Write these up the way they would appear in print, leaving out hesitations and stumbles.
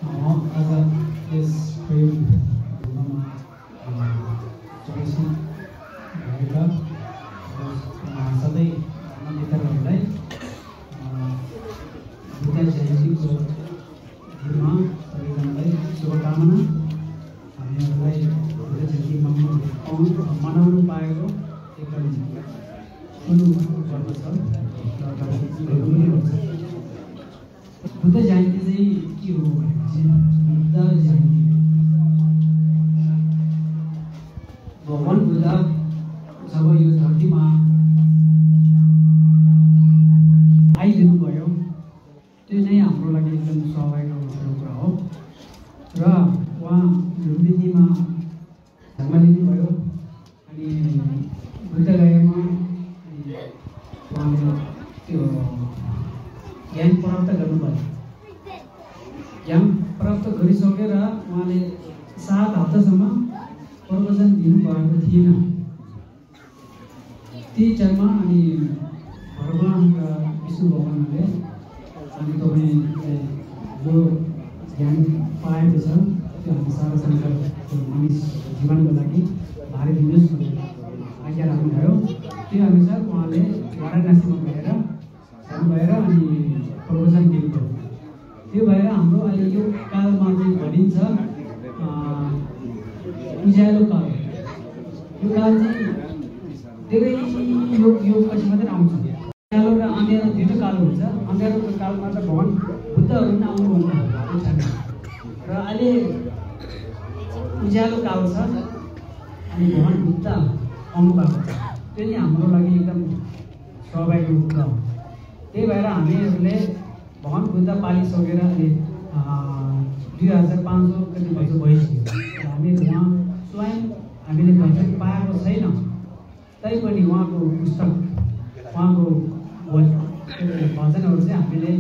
आज यस प्रेममा चौबिसी भएका सधैँ मित्रहरूलाई बुद्ध जयन्तीको दिनमा सबैजनालाई शुभकामना। हामीहरूलाई बुद्ध जयन्ती मनाउनु पाएको एकदम ठुलो पर्व छ र बुद्ध जयन्ती चाहिँ के हो भनेपछि बुद्ध जयन्ती भगवान बुद्ध जब यो धरतीमा आइदिनु भयो त्यो नै हाम्रो लागि एकदम सौभाग्यको कुरा हो र उहाँ लुम्बिनीमा जन्म लिनुभयो अनि बुद्धगयामा उहाँले त्यो ज्ञान प्राप्त गर्नुभयो। ज्ञान प्राप्त गरिसकेर उहाँले 7 हप्तासम्म प्रवचन दिनुभएको थिएन। ती टाइममा अनि भगवान र विष्णु भगवानले अनि तपाईँले जो ज्ञान पाएको छ त्यो हामी सारा संसारको मानिस जीवनको लागि भारी दिनुहोस् भनेर आज्ञा राख्नुभयो। त्यो अनुसार उहाँले वाराणसीमा गएर अनि प्रवचन दिनुभयो। त्यो भएर हाम्रो अहिले यो कालमा चाहिँ भनिन्छ उज्यालो काल। यो काल चाहिँ धेरै यो पछि मात्रै आउँछ। उज्यालो र अँध्यारो दुईटै काल हुन्छ। अँध्यारोको कालमा त भगवान बुद्धहरू पनि आउनुभन्दा र अहिले उज्यालो काल छ अनि भगवान बुद्ध आउनु भएको छ। त्यो नि हाम्रो लागि एकदम सौभाग्यको कुरा हो। त्यही भएर हामीहरूले भगवान बुद्ध पालिसकेर अहिले 2500 कति वर्ष भइसक्यो। हामी उहाँ स्वयं हामीले दर्शन पाएको छैन, तैपनि उहाँको पुस्तक उहाँको भजनहरू चाहिँ हामीले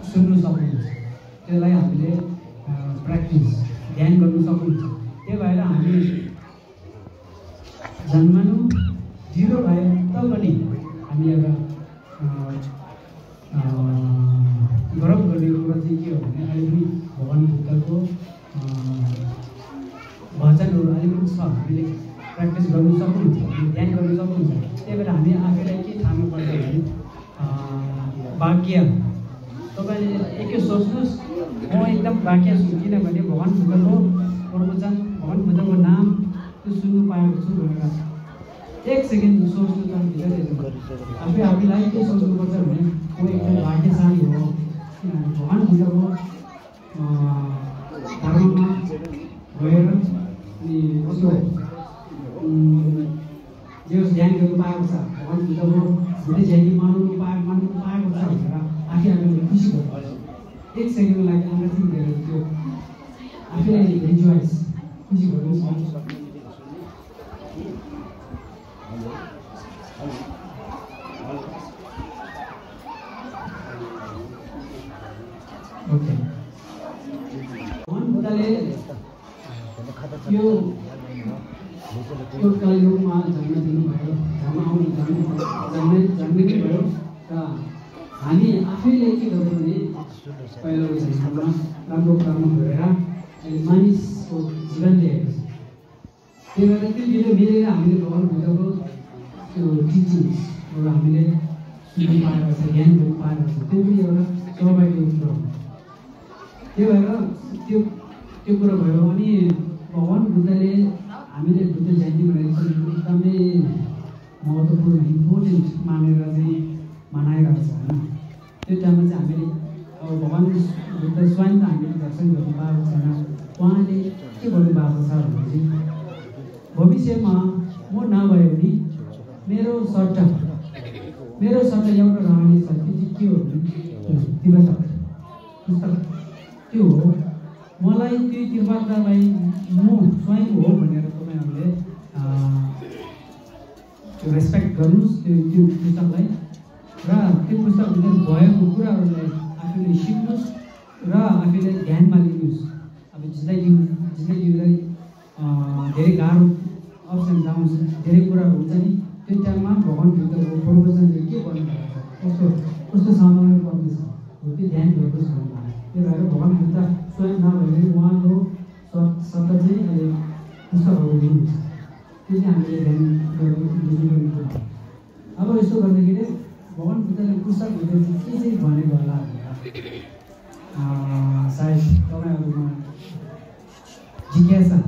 सुन्नु सक्नुहुन्छ। त्यसलाई हामीले प्र्याक्टिस ध्यान गर्नु सक्नुहुन्छ। त्यही भएर हामी जन्मनु 0 भए तापनि हामी एउटा गौरव गर्ने कुरा चाहिँ के हो भने अहिले पनि भगवान बुद्धको भजनहरू अहिले पनि छ। हामीले प्र्याक्टिस गर्नु सक्नुहुन्छ, ध्यान गर्नु सक्नुहुन्छ। त्यही भएर हामी आफैलाई के ठान्नु पर्छ भने भाग्य। तपाईँले एकै सोच्नुहोस् म एकदम भाग्य छु, किनभने भगवान बुद्धको प्रवचन भगवान बुद्धको नाम त्यो सुन्नु पाएको छु भनेर 1 सेकेन्ड सोच्नु त आफै आफैलाई के सोच्नुपर्छ भने म एकदम भाग्यशाली हो, किनभने भगवान बुद्धको धर्ममा गएर अनि कस्तो जो ध्यान गर्नु पाएको छ, भगवान बुद्धको बुद्ध जयन्ती मान्नु पाएको छ भनेर आफै आफैले खुसी भयो। 1 सेकेन्डको लागि आँखा दिएर त्यो आफैलाई रिजोइस खुसी गर्नु सक्छ। भगवान बुद्धले यो कलियुगमा जन्म दिनुभयो, जन्मिनु भयो र हामी आफैले के गर्छौँ भने पहिलो जन्ममा राम्रो कर्म गरेर अहिले मानिसको जीवन ल्याएको छ। त्यही भएर त्यो भिडियो मिलेर हामीले भगवान बुद्धको त्यो टिचिङ्सहरू हामीले सुन्नु पाएको छ, ज्ञान गर्नु पाएको छ। त्यो पनि एउटा सौभाग्यको कुरा हो। त्यही भएर त्यो कुरो भयो। अनि भगवान बुद्धले हामीले बुद्ध जयन्ती भनेर एकदमै महत्त्वपूर्ण इम्पोर्टेन्ट मानेर चाहिँ मनाइरहेको छ होइन। त्यो टाइममा चाहिँ हामीले अब भगवान बुद्ध स्वयं त हामीले दर्शन गर्नु पाएको छैन। उहाँले के गर्नुभएको छ भने चाहिँ भविष्यमा म नभए पनि मेरो सट्टा एउटा रहने छ। त्यो चाहिँ के हो भने तिब्बत पुस्तक त्यो हो। मलाई त्यो तिब्बतलाई म स्वयं हो भनेर तपाईँहरूले त्यो रेस्पेक्ट गर्नुहोस् त्यो पुस्तकलाई र त्यो पुस्तकभित्र भएको कुराहरूलाई आफूले सिक्नुहोस् र आफूले ध्यानमा लिनुहोस्। अब जिन्दगी धेरै गाह्रो अप्स एन्ड डाउन्स धेरै कुराहरू हुन्छ नि। त्यो टाइममा भगवान बुद्धको प्रवचनले के गर्नुभएको छ, कस्तो सम्हाल्नु पर्नेछ हो त्यो ध्यान गर्नुहोस् भन्नुभयो। त्यही भएर भगवान् बुद्ध स्वयं नभए उहाँको शब्द चाहिँ अहिले पुस्तकहरू दिनुहुन्छ। त्यो चाहिँ हामीले ध्यान बुझ्नुपर्ने कुरा। अब यस्तो गर्दाखेरि भगवान् बुद्धले पुस्तकहरू के चाहिँ भनेको होला भनेर सायद तपाईँहरूमा जिज्ञासा।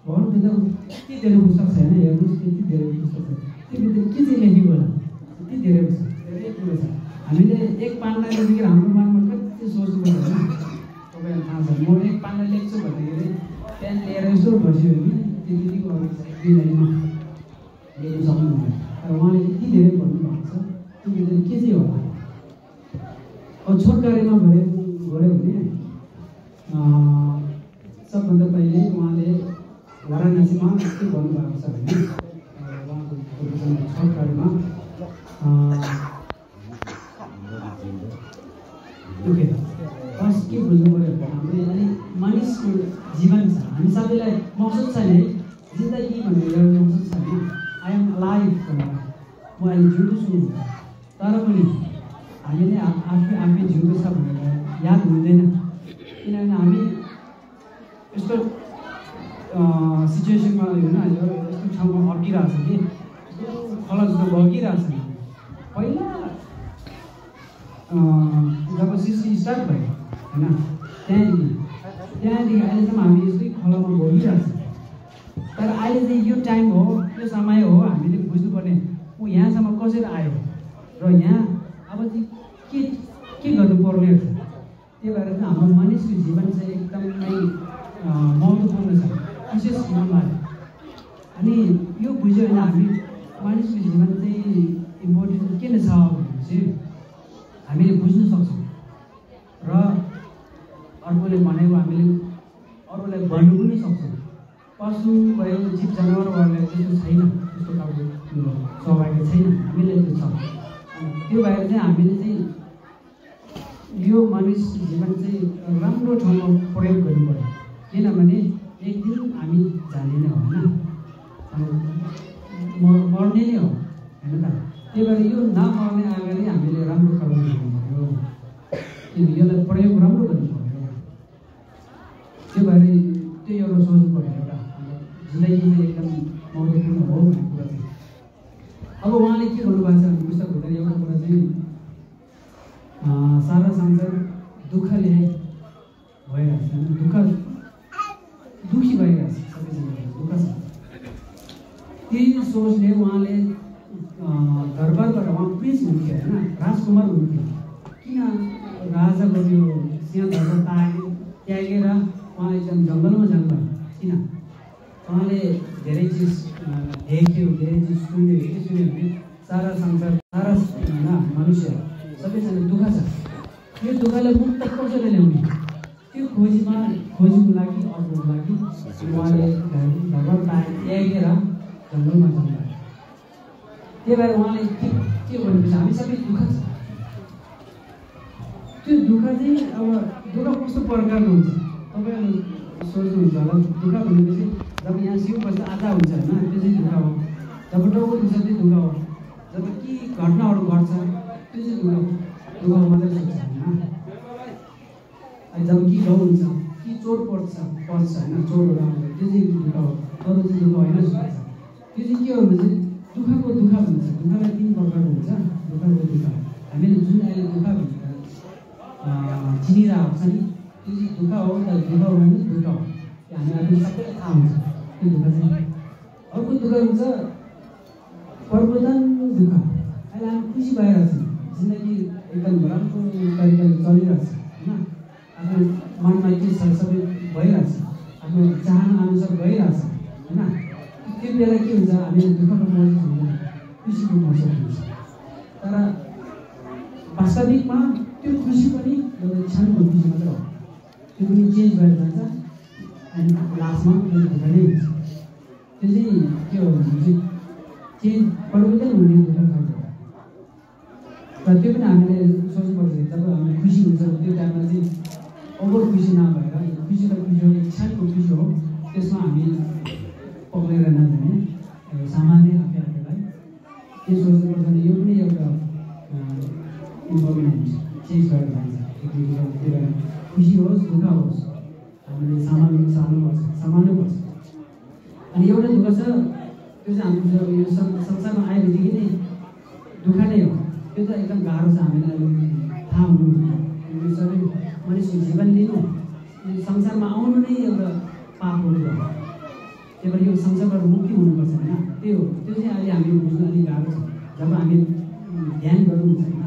भगवान् बुद्धको यति धेरै पुस्तक छ होइन, हेर्नुहोस् यति धेरै पुस्तक छ, त्यो भित्र के चाहिँ लेखेको होला, यति धेरै छ, धेरै कुरो छ। हामीले एक पान्ना लेखेर हाम्रो मनमा कति सोच्नुपर्छ होइन, तपाईँहरू थाहा छ। म एक पान्ना लेख्छु भन्दाखेरि पेन लिएर यसो बस्यो भने त्यतिको अरू 2 लाइनमा लेख्न सक्नुहुन्न। तर उहाँले यति धेरै भन्नुभएको छ, त्यो भित्र के चाहिँ होला। अब छोटकरीमा गऱ्यो भने सबभन्दा पहिले उहाँले वाराणसीमा के भन्नुभएको छ भने उहाँको छोटकरीमा ओके फर्स्ट के बुझ्नु पऱ्यो भने हाम्रो अहिले मानिसको जीवन छ, हामी सबैलाई मकसद छ नि, जिन्दगी भनेर एउटा मकसद छ नि, आई एम अलाइभ भनेर म अहिले जिउँदो छु। तर पनि हामीले आफै जिउँदो छ भनेर याद हुँदैन, किनभने हामी यस्तो सिचुएसनमा होइन, यस्तो ठाउँमा अड्किरहेको छ कि खोला जस्तो बगिरहेको छ। पहिला जब सृष्टि स्टार्ट भयो होइन, त्यहाँदेखि अहिलेसम्म हामी यस्तै खोलामा बगिरहेको छ। तर अहिले चाहिँ यो टाइम हो, यो समय हो, हामीले बुझ्नुपर्ने ऊ यहाँसम्म कसरी आयो र यहाँ अब चाहिँ के गर्नुपर्ने रहेछ। त्यही भएर चाहिँ हाम्रो मानिसको जीवन चाहिँ एकदमै महत्त्वपूर्ण छ, विशेष जीवनमा। अनि यो बुझ्यो भने हामी मानिसको जीवन चाहिँ इम्पोर्टेन्ट किन छ भनेपछि हामीले बुझ्न सक्छौँ र अर्कोले भनेको हामीले अरूलाई भन्नु पनि सक्छौँ। पशु भयो, जीव जनावरहरूलाई त्यस्तो छैन, त्यस्तो खालको सौभाग्य छैन, हामीले त्यो छ। त्यो भएर चाहिँ हामीले चाहिँ यो मानिस जीवन चाहिँ राम्रो ठाउँमा प्रयोग गर्नु पर्यो, किनभने एक दिन हामी जाने नै हो होइन, मर्ने नै हो होइन त। त्यही भएर यो नमर्ने अगाडि हामीले राम्रो कर्म गर्नु पऱ्यो, यसलाई प्रयोग राम्रो गर्नु पऱ्यो। त्यो भएर त्यो एउटा सोच्नु पऱ्यो, एउटा जिन्दगी चाहिँ एकदम महत्त्वपूर्ण हो भन्ने कुरा चाहिँ। अब उहाँले के भन्नुभएको छ भने पुस्तक हुँदैन एउटा कुरा चाहिँ सारा संसार दुःखले भइरहेको छ, दुखी भइरहेको छ, सबैजना दुःख छ। त्यही सोचले उहाँले दरबारबाट उहाँ प्रिन्स हुन्थ्यो होइन, राजकुमार हुन्थ्यो। किन राजाको त्यो सिंहदरबार त्यागेर उहाँ एकदम जङ्गलमा जानुभयो? किन? उहाँले धेरै चिज देख्यो, धेरै चिज सुन्यो। के सुन्यो भने सारा संसार, सारा मनुष्य सबैजना दुःख छ, यो दुःखलाई मुक्त कसरी ल्याउने, त्यो खोजीको लागि अर्कोको लागि उहाँले दरबार त्यागेर जङ्गलमा जानुभयो। त्यही भएर उहाँले के भनेपछि हामी सबै दुःख छ। त्यो दुःख चाहिँ अब दुःख कस्तो प्रकारको हुन्छ तपाईँहरू सोच्नुहुन्छ होला। दुःख भनेपछि जब यहाँ शिव बस्दा आधा हुन्छ होइन, त्यो चाहिँ दुःख हो। जब टाउको दुख्छ त्यो दुःख हो। जब के घटनाहरू घट्छ त्यो चाहिँ दुःख मात्रै सोच्छ होइन। जब कि गाउँ हुन्छ, कि चोट पर्छ होइन, चोटहरू आउँछ, त्यो चाहिँ दुःख हो। तर चाहिँ दुःख होइन सोच्छ। त्यो चाहिँ के हो भने चाहिँ दुःखको दुःख भन्छ। दुःखलाई 3 प्रकारको हुन्छ। दुःखको दुःख हामीले जुन अहिले दुःख भनेर चिनिरहेको छ नि, त्यो चाहिँ दुःख हो। तर दुःख हो भने दुःख हो, त्यो हामीलाई सबैलाई थाहा हुन्छ त्यो दुःख चाहिँ। अर्को दुःख हुन्छ प्रबोधन दुःख। अहिले हामी खुसी भइरहेको छ, जिन्दगी एकदम राम्रो तरिकाले चलिरहेको छ होइन। आफ्नो मनमा के छ सबै भइरहेको छ, आफ्नो चाहना अनुसार गइरहेको छ होइन। त्यो बेला के हुन्छ, हामीले दुःखको महसुस हुँदैन, खुसीको महसुस हुन्छ। तर वास्तविकमा त्यो खुसी पनि एउटा क्षणको खुसी मात्र हो, त्यो पनि चेन्ज भएर जान्छ अनि लास्टमा त्यो दुःख नै हुन्छ। त्यो चाहिँ के हो भने चाहिँ चेन्ज परिवर्तन हुने दुःख खालको हो। र त्यो पनि हामीले सोच्नुपर्छ। जब हामी खुसी हुन्छ त्यो टाइममा चाहिँ ओभर खुसी नभएर खुसी त खुसी हो, एक क्षणको खुसी हो, त्यसमा हामी पक्रेर नजाने सामान्य आफैलाई के सोच्नुपर्छ भने यो पनि एउटा इम्पोर्टेन्ट हुन्छ, चेन्ज गरेर जान्छ। खुसी होस् दुःख होस् हामीले सामान्नुपर्छ। अनि एउटा दुःख छ त्यो चाहिँ हाम्रो यो संसारमा आए बित्तिकै नै दुःख नै हो। त्यो त एकदम गाह्रो छ हामीलाई थाहा हुनु। यो सबै मनुष्य जीवन लिनु संसारमा आउनु नै एउटा पाप हो। त्यही भएर यो संसारबाट मुक्ति हुनुपर्छ होइन। त्यो चाहिँ अहिले हामीले बुझ्नु अलिक गाह्रो छ। जब हामी ध्यान गर्नुहुन्छ होइन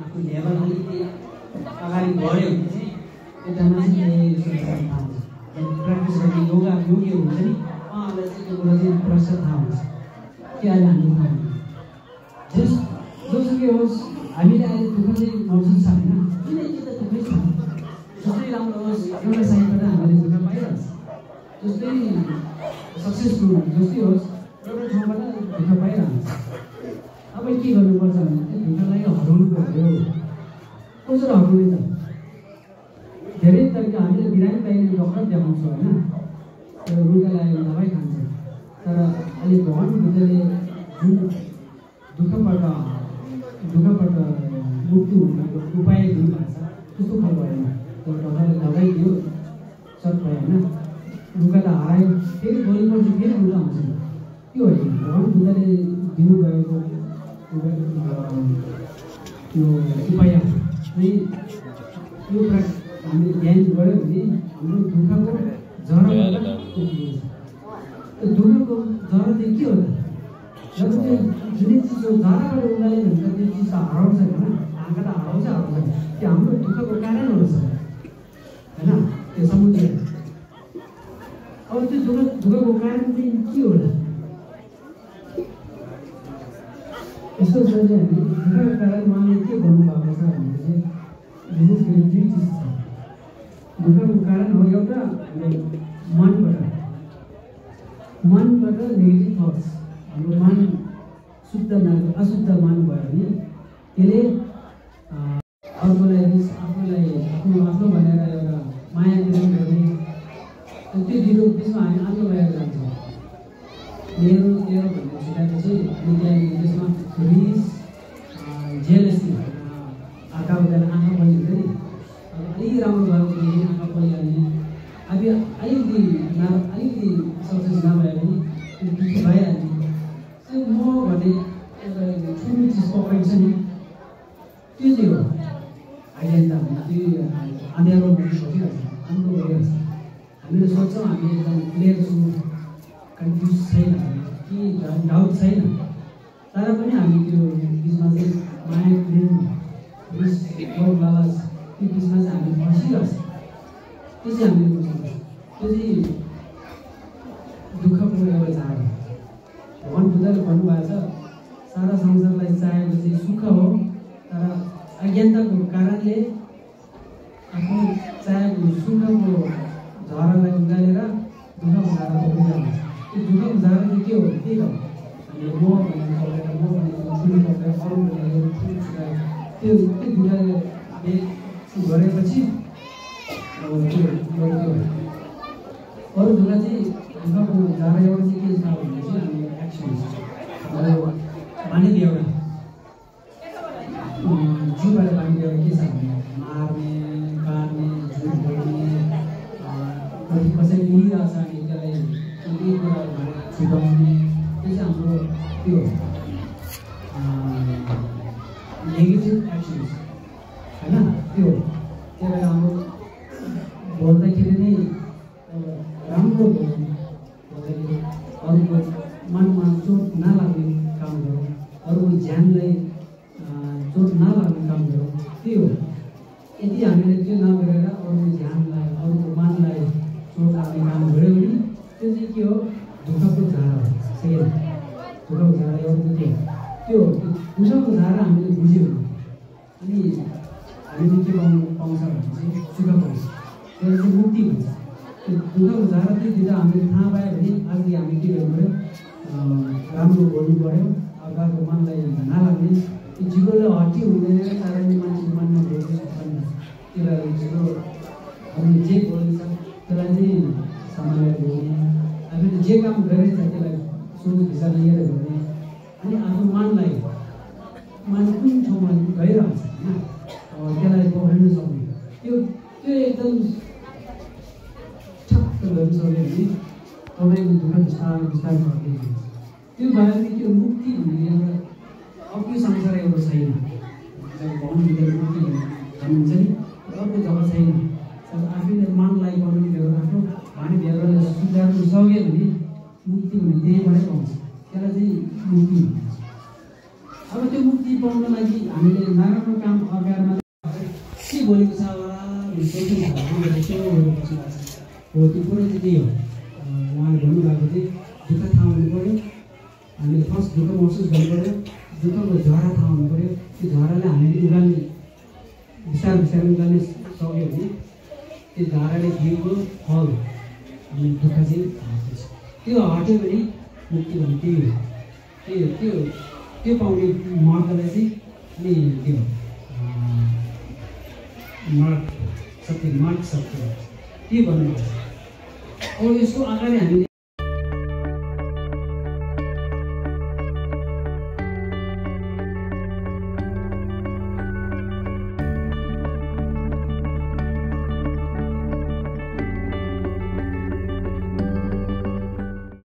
आफ्नो लेभल अलिकति अगाडि बढ्यो भने चाहिँ एकदमै प्र्याक्टिस गर्ने योगीहरू हुन्छ नि उहाँहरूलाई चाहिँ त्यो कुरा चाहिँ प्रष्ट थाहा हुन्छ कि अहिले हामीले थाहा हुन्छ। जोसुकै होस् हामीले अहिले दुःख चाहिँ महसुस छ होइन किन त दुःखै छ। जस्तै राम्रो होस् एउटा साइडबाट हामीले दुःख पाइरहेछ। जस्तै सक्सेसफुल जस्तै होस् एउटा ठाउँबाट दुःख पाइरहन्छ। अब के गर्नुपर्छ भने त्यो दुःखलाई हराउनु पर्यो। कसरी हराउने त धेरै तरिका हामीले बिरामी पाइने डक्टर देखाउँछौँ होइन रोगलाई दबाई खान्छ। तर अहिले भगवान बुद्धले जुन दुःखबाट मुक्ति हुनुको उपाय दिनुभएको छ त्यस्तो खालको होइन। त्यो डक्टरले दबाई दियो सट भयो होइन रुगा त हरायो फेरि भोलिपर्छ फेरि रुगा आउँछ त्यो होइन। भगवान बुद्धले दिनुभएको त्यो उपाय चाहिँ यो हामीले ध्यान गऱ्यो भने हाम्रो दुःखको जरा त्यो दुःखको जरा चाहिँ के हो त जब त्यो जुनै चिज जराबाट उमाल्यो भने त त्यो चिज त हराउँछ होइन। आँखा त हराउँछ त्यो हाम्रो दुःखको कारणहरू छ होइन त्यो समुद्र। अब त्यो दुःखको कारण चाहिँ के होला यस्तो छ चाहिँ हामी दुःखको कारण उहाँले के भन्नुभएको छ भने चाहिँ विशेष गरी दुई चिज छ। दुःखको कारण हो एउटा मनबाट नेगेटिभ थट्स। हाम्रो मन शुद्ध अशुद्ध मन भयो भने त्यसले अर्कोलाई आफ्नो भनेर एउटा माया प्रेम गर्ने त्यो दिनको बिचमा हामी आत्म भएर जान्छौँ। मेरो भन्ने छुट्याएपछि अनि त्यहाँदेखि त्यसमा रिस जेलसी आँखा हुँदैन आँखा पनि हुन्छ नि अलिक राम्रो भयो भने आँखा परिहाल्ने अब अलिकति सक्सेस नभयो भने त्यो भइहाल्ने। त्यो म भन्ने एउटा ठुलो चिज पक्रिन्छ नि त्यो चाहिँ हो आइडेन्टिटी। त्यो अँध्यारो बसिरहेछ राम्रो गरिरहेछ। हामीले सोच्छौँ हामी एकदम क्लियर छौँ कन्फ्युज छैन कि डाउट छैन तर पनि हामी त्यो बिचमा चाहिँ माया प्रेम रिस लोभ लालच त्यो बिचमा चाहिँ हामी फसिरहेछ। त्यो चाहिँ हामीले बुझ्नुपर्छ। त्यो चाहिँ दुःखको एउटा झाड हो। भगवान बुद्धले भन्नुभएको छ सारा संसारलाई चाहेको चाहिँ सुख हो तर अज्ञानताको कारणले आफ्नो चाहेको सुखको झरालाई उगालेर दुःखको झारा पक्रिरहन्छ। त्यो दुःखको झारा चाहिँ के हो त्यही हो हामीले म भनेर पक्रेर म भनेर ठुलो पक्रेर अरू भनेर ठुलो छुट्याएर त्यो दुःखले गरेपछि त्यो अरू दुःख चाहिँ दुःखको झारा एउटा चाहिँ के छ भने चाहिँ हामीले एक्सन्स मानिदियो एउटा जिउबाट बाँधिदियो के छ भने मार्ने काट्ने झुट बोल्ने कसैले लिइरहेको छ भने त्यसलाई केही कुराहरू भनेर छुटाउने त्यो चाहिँ हाम्रो त्यो नेगेटिभ एक्सन्स होइन त्यो त्यही भएर हाम्रो बोल्दाखेरि नै राम्रो बोल्नु अरूको मनमा चोट नलाग्ने काम गरौँ अरूको ज्यानलाई चोट नलाग्ने काम गरौँ त्यही हो। यदि हामीले त्यो नगरेर अरूको ज्यानलाई अरूको मनलाई चोट लाग्ने काम गऱ्यौँ भने त्यो चाहिँ के हो दुःखको झारा हो। सेकेन्ड दुःखको झारा एउटा त्यो दुःखको झारा हामीले बुझ्यौँ अनि हामीले के पाउँछ भने चाहिँ सुख पाउँछ त्यसले चाहिँ मुक्ति हुन्छ। त्यो दुःखको झारा त्यो दिँदा हामीले थाहा पायो भने आजले हामी के गर्नु पऱ्यो राम्रो बोल्नु पऱ्यो अर्काको मनलाई नलाग्ने त्यो जिउले हट्टी हुँदैन तर मान्छेको मनमा बोल्नु सक्दैन। त्यसलाई जिउ हामीले जे बोल्छ त्यसलाई चाहिँ सम्हालेर बोल्ने हामीले जे काम गरेछ त्यसलाई सोच विचार लिएर गर्ने अनि आफ्नो मन कुन ठाउँमा गइरहन्छ होइन त्यसलाई पक्रिनु सक्ने त्यो एकदम ठक्क गरिसक्यो भने तपाईँको दुःख बिस्तारै बिस्तारै घट्दै जान्छ। त्यो भयो भने त्यो मुक्ति भन्ने एउटा अर्को संसार एउटा छैन। जब भगवान्ले मुक्ति भन्नुहुन्छ नि अर्को जग्गा छैन। अब आफैले मनलाई बनाउने गरेर आफ्नो भानी व्यवहारलाई सुधार्नु सक्यो भने मुक्ति भन्ने त्यहीबाटै पाउँछ। त्यसलाई चाहिँ मुक्ति भन्छ। अब त्यो मुक्ति पाउन लागि हामीले नराम्रो काम अगाडिमा के बोलेको छ होला हो त्यो कुरो चाहिँ त्यही हो। उहाँले भन्नुभएको चाहिँ दुःख थाहा हुनु पऱ्यो। हामीले फर्स्ट दुःख महसुस गर्नु पऱ्यो। दुःखको झरा थाहा हुनु पऱ्यो। त्यो झरालाई हामीले उगाल्ने बिस्तारै बिस्तारै उगाल्ने सक्यो भने त्यो झराले दिएको फल हामी दुःख चाहिँ हट्छ। त्यो हट्यो भने मुक्ति भन्ने त्यही हो। त्यो पाउने मार्गलाई चाहिँ अनि त्यो मार्ग सत्य के भन्नुपर्छ। अब यसको अगाडि हामीले